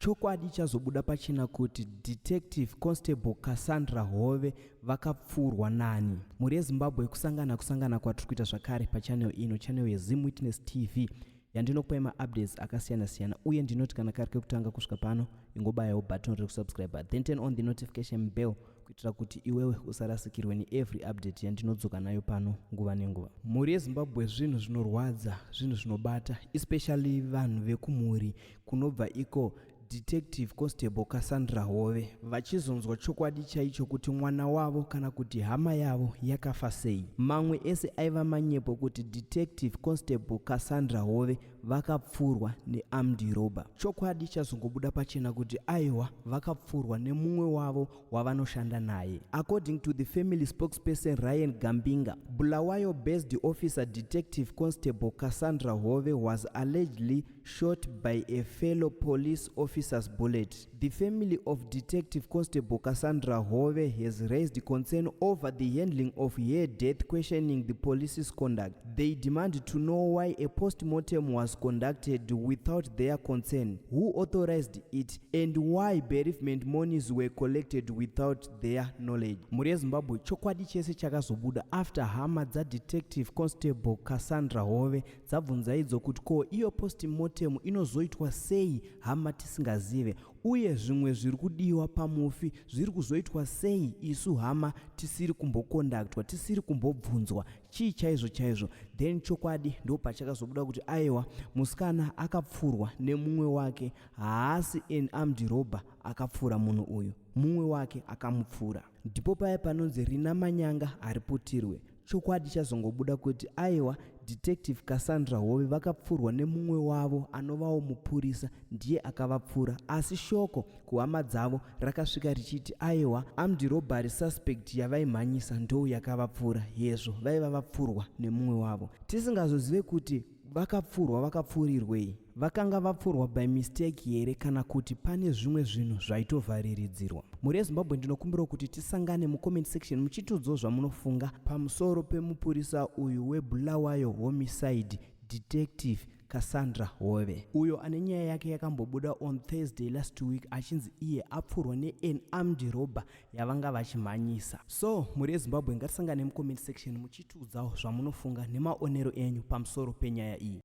Chokwadi chazobuda pachena kuti Detective Constable Cassandra Hove vakapfurwa nani. Mhuri yeZimbabwe, kusangana kusangana kwatiri kuita zvakare pachannel ino, channel yeZim Witness TV, yandinokupai maupdates akasiyana-siyana. Uye ndinoti kana kari kekutanga kusvika pano, ingobayawo button rekusubscribe, then turn on the notification bell kuitira kuti iwewe usarasikirwe neevery update yandinodzoka nayo pano nguva nenguva. Mhuri yeZimbabwe, zvinhu zvinorwadza, zvinhu zvinobata, especially vanhu vekumhuri kunobva iko Detective Constable Cassandra Hove, vachizonzwa chokwadi chaicho kuti mwana wavo kana kuti hama yavo yakafa sei. Mamwe ese aiva manyepo, kuti Detective Constable Cassandra Hove vakapfurwa nearmed robber. Chokwadi chazongobuda pachena kuti aiwa, vakapfurwa nemumwe wavo wavanoshanda naye. According to the family spokesperson Ryan Gambinga, Bulawayo based officer Detective Constable Cassandra Hove was allegedly shot by a fellow police officer's bullet. The family of Detective Constable Cassandra Hove has raised concern over the handling of her death, questioning the police's conduct. They demand to know why a post-mortem was conducted without their consent, who authorized it, and why bereavement monies were collected without their knowledge. Mhuri yeZimbabwe, chokwadi chese chakazobuda after hama dzadetective Constable Cassandra Hove dzabvunza idzo kuti ko iyo postmortem inozoitwa sei hama tisingazive, uye zvimwe zviri kudiwa pamufi zviri kuzoitwa sei isu hama tisiri kumbokondaktwa, tisiri kumbobvunzwa chii chaizvo chaizvo? Then chokwadi ndo pachakazobuda kuti aiwa, musikana akapfurwa nemumwe wake. Haasi an armed robber akapfura munhu uyu, mumwe wake akamupfura. Ndipo paya panonzi rina manyanga hariputirwe. Chokwadi chazongobuda kuti aiwa, Detective Cassandra Hove vakapfurwa nemumwe wavo anovawo mupurisa, ndiye akavapfura. Asi shoko kuhama dzavo rakasvika richiti aiwa, armed robbery suspect yavaimhanyisa ndo yakavapfura, hezvo vaiva vapfurwa nemumwe wavo. Tisingazozive kuti vakapfurwa vakapfurirwei, vakanga vapfurwa by mistake here kana kuti pane zvimwe zvinhu zvaitovhariridzirwa. Mhuri yeZimbabwe, ndinokumbirawo kuti tisangane mucomment section muchitiudzawo zvamunofunga pamusoro pemupurisa uyu weBulawayo Homicide, Detective Cassandra Hove, uyo ane nyaya yake yakambobuda on Thursday last week achinzi iye apfurwa nean armed robber yavanga vachimhanyisa. So mhuri yeZimbabwe, ngatisangane mucomment section muchitiudzawo zvamunofunga nemaonero enyu pamusoro penyaya iyi.